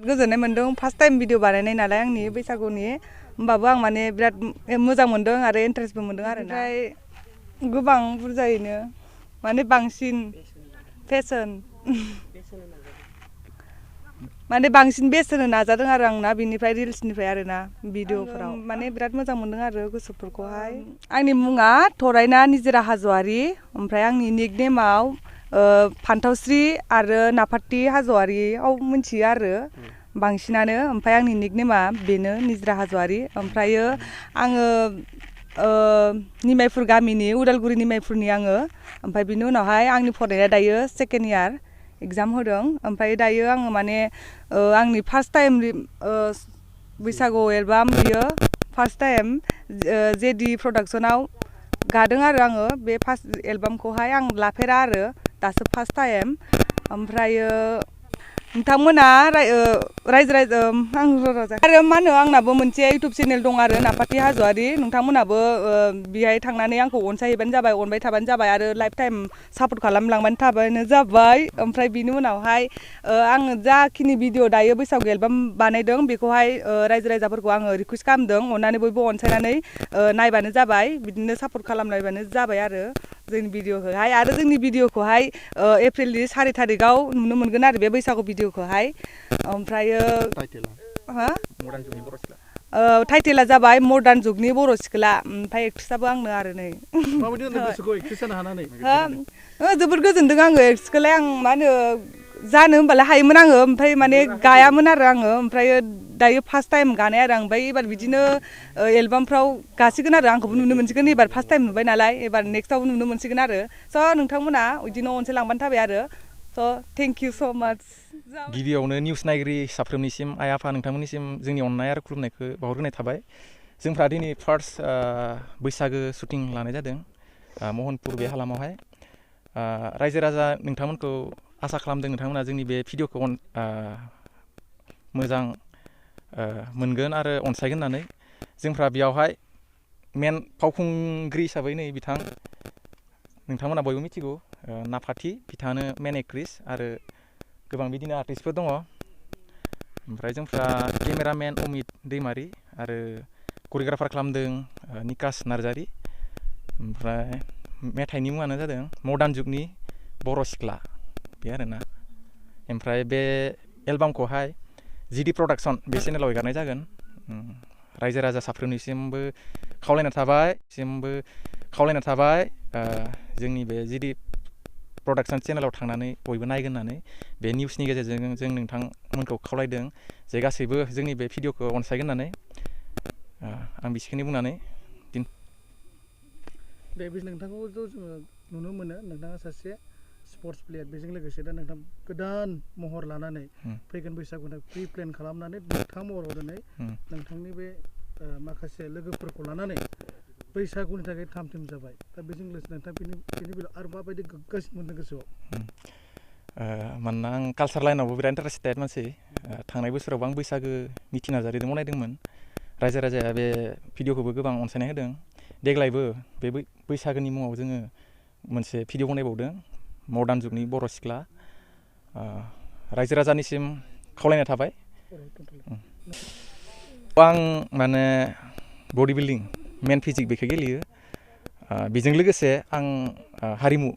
गोजोननाय मोनदों first time video बानायनाय नालाय आंनि बैसागुनि होमबाबो आं माने बिराद मोजां मोनदों आरो इन्टारेस्टबो मोनदों आरो ओमफ्राय गोबां बुरजायैनो माने बांसिन फेशन माने बांसिन बेस्ट होनो नाजादों आरो आंना बिनिफ्राय रिल्सनिफ्राय आरोना भिडिअफोराव माने बिराद मोजां मोनदों आरो गोसोफोरखौहाय आंनि मुङा थरायना निजोरा हाज'वारि ओमफ्राय आंनि निक नेमाव फान्थावस्रि आरो नाफाथि हाज'वारियाव मिथियो आरो बांसिनानो ओमफ्राय आंनि निक नेमा बेनो निजोरा हाज'वारि ओमफ्रायो आङो निमायफुर गामिनि उदालगुरि निमायफुरनि आङो ओमफ्राय बिनि उनावहाय आंनि फरायनाया दायो सेकेन्ड इयार एग्जाम होदों ओमफ्राय दायो आङो माने आंनि फार्स्ट टाइम बैसागु एलबाम बियो फार्स्ट टाइम जेडि प्रडाक्सनाव गादों आरो आङो बे फार्स्ट एलबामखौहाय आं लाफेरा आरो दासो फार्स्ट टाइम ओमफ्रायो नोंथांमोना रायजो राजा आरो मा होनो आंनाबो मोनसे इउटुब चेनेल दं आरो नाफाथि हाज'वारि नोंथांमोनाबो बेहाय थांनानै आंखौ अनसायहैबानो जाबाय अनबाय थाबानो जाबाय आरो लाइफ टाइम सापर्ट खालामलांबानो थाबानो जाबाय ओमफ्राय बिनि उनावहाय आङो जाखिनि भिडिअ दायो बैसागु एलबाम बानायदों बेखौहाय रायजो राजाफोरखौ आङो रिकुवेस्ट खालामदों अननानै बयबो अनसायनानै नायबानो जाबाय बिदिनो सापर्ट खालामलायबानो जाबाय आरो जोंनि भिडिअखौहाय आरो जोंनि भिडिअखौहाय एप्रिलनि 4 थारिखआव नुनो मोनगोन आरो बे बैसागु भिडिअखौहाय ओमफ्रायो टाइटेला जाबाय मडार्न जुगनि बर' सिख्ला ओमफ्राय एक्ट्रेसाबो आंनो आरो नै जोबोद गोजोनदों आङो एक्ट्रेसखौलाय आं मा होनो जानो होनबालाय हायोमोन आङो ओमफ्राय माने गायामोन आरो आङो ओमफ्राय दायो फार्स्ट टाइम गानाय आरो आं ओमफ्राय एबार बिदिनो एलबामफ्राव गासिगोन आरो आंखौबो नुनो मोनसिगोन एबार फार्स्ट टाइम नुबाय नालाय एबार नेक्स्टआवबो नुनो मोनसिगोन आरो स' नोंथांमोना बिदिनो अनसायलांबानो थाबाय आरो स' थेंक इउ स' माच गिबियावनो निउस नायगिरि साफ्रोमनिसिम आइ आफा नोंथांमोननिसिम जोंनि अननाय आरो खुलुमनायखौ बावहरग्रोनाय थाबाय जोंफ्रा दिनै फार्स्ट बैसागो शुटिं लानाय जादों महनपुर बे हालामावहाय रायजो राजा नोंथांमोनखौ आसा खालामदों नोंथांमोना जोंनि बे भिडिअखौ मोजां मोनगोन आरो अनसायगोन होननानै जोंफ्रा बेयावहाय मेन फावखुंग्रि हिसाबै नै बिथां नोंथांमोना बयबो मिथिगौ नाफाथि बिथाङानो मेन एक्ट्रेस आरो गोबां बिदिनो आर्टिस्टफोर दङ ओमफ्राय जोंफ्रा केमेरामेन अमित दैमारि आरो करिय'ग्राफार खालामदों निकास नार्जारि ओमफ्राय मेथाइनि मुङानो जादों मडार्न जुगनि बर' सिख्ला बे आरोना ओमफ्राय बे एलबामखौहाय जिडि प्रडाक्सन बे चेनेलाव एगारनाय जागोन रायजो राजा साफ्रोमनिसिमबो खावलायना थाबाय जोंनि बे जिडि प्रडाक्सन चेनेलाव थांनानै बयबो नायगोन होननानै बे निउसनि गेजेरजों जों नोंथांमोनखौ खावलायदों जे गासैबो जोंनि बे भिडिअखौ अनसायगोन होननानै आं बिसिखिनि बुंनानै दे बे नोंथांखौथ' जोङो नुनो मोनो नोंथाङा सासे स्पर्ट्स प्लेयार बेजों लोगोसे दा नोंथां गोदान महर लानानै फैगोन बैसागुनि प्रि प्लेन खालामनानै मोगथां महराव दिनै नोंथांनि बे माखासे लोगोफोरखौ लानानै बैसागुनि थाखाय थाम-थिम जाबाय दा बेजों लोगोसे नोंथां बेनि बेलायाव आरो माबायदि गोग्गासिन मोनदों गोसोआव मानोना आं कालसार लाइनावबो बिराद इन्टारेस्टेड मानसि थांनाय बोसोरावबो आं बैसागो मिथि नार्जारिजों बनायदोंमोन रायजो राजाया बे भिडिअखौबो गोबां अनसायनाय होदों देग्लायबो बे बैसागोनि मुङाव जोङो मोनसे भिडिअ बनायबावदों मडार्न जुगनि बर' सिख्ला रायजो राजानिसिम खावलायनाय थाबाय आं माने बडि बिल्डिं मेन फिजिक बेखौ गेलेयो बेजों लोगोसे आं हारिमु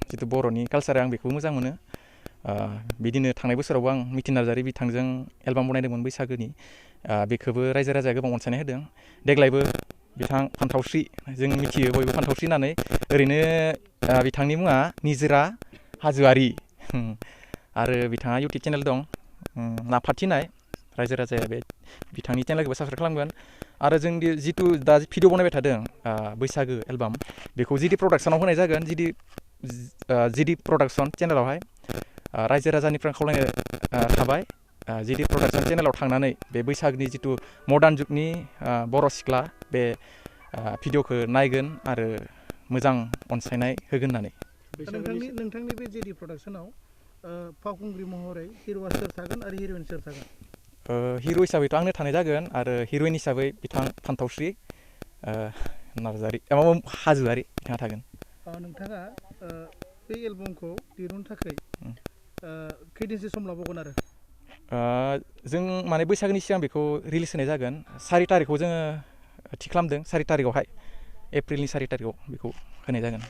जिथु बर'नि कालसार आं बेखौबो मोजां मोनो बिदिनो थांनाय बोसोरावबो आं मिथिन नार्जारि बिथांजों एलबाम बनायदोंमोन बैसागोनि बेखौबो रायजो राजाया गोबां अनसायनाय होदों देग्लायबो बिथां फान्थावस्रि जों मिथियो बयबो फान्थावस्रि होननानै ओरैनो बिथांनि मुङा निजोरा हाज'वारि आरो बिथाङा इउटुब चेनेल दं नाफाथि नाय रायजो राजाया बे बिथांनि चेनेलखौबो साबस्क्राइब खालामगोन आरो जों जिथु दा भिडिअ बनायबाय थादों बैसागो एलबाम बेखौ जिडि प्रडाक्सनाव होनाय जागोन जिडि प्रडाक्सन चेनेलावहाय रायजो राजानिफ्राय खावलायनाय थाबाय जिडि प्रडाक्सन चेनेलाव थांनानै बे बैसागनि जिथु मडार्न जुगनि बर' सिख्ला बे भिडिअखौ नायगोन आरो मोजां अनसायनाय होगोन होननानै नोंथांनि बे जिडि प्रडाक्सनाव फावखुंग्रि महरै हिर'आ सोर थागोन आरो हिर'इन सोर थागोन हिर' हिसाबैथ' आंनो थानाय जागोन आरो हिर'इन हिसाबै बिथां फान्थावस्रि नार्जारि हाज'वारि बिथाङा थागोन नोंथाङा बे एलबामखौ दिहुननो थाखाय खैदिनसो सम लाबावगोन आरो जों माने बैसागोनि सिगां बेखौ रिलिज होनाय जागोन 4 तारिखआव जोङो थि खालामदों 4 तारिखआवहाय एप्रिलनि 4 तारिखआव बेखौ होनाय जागोन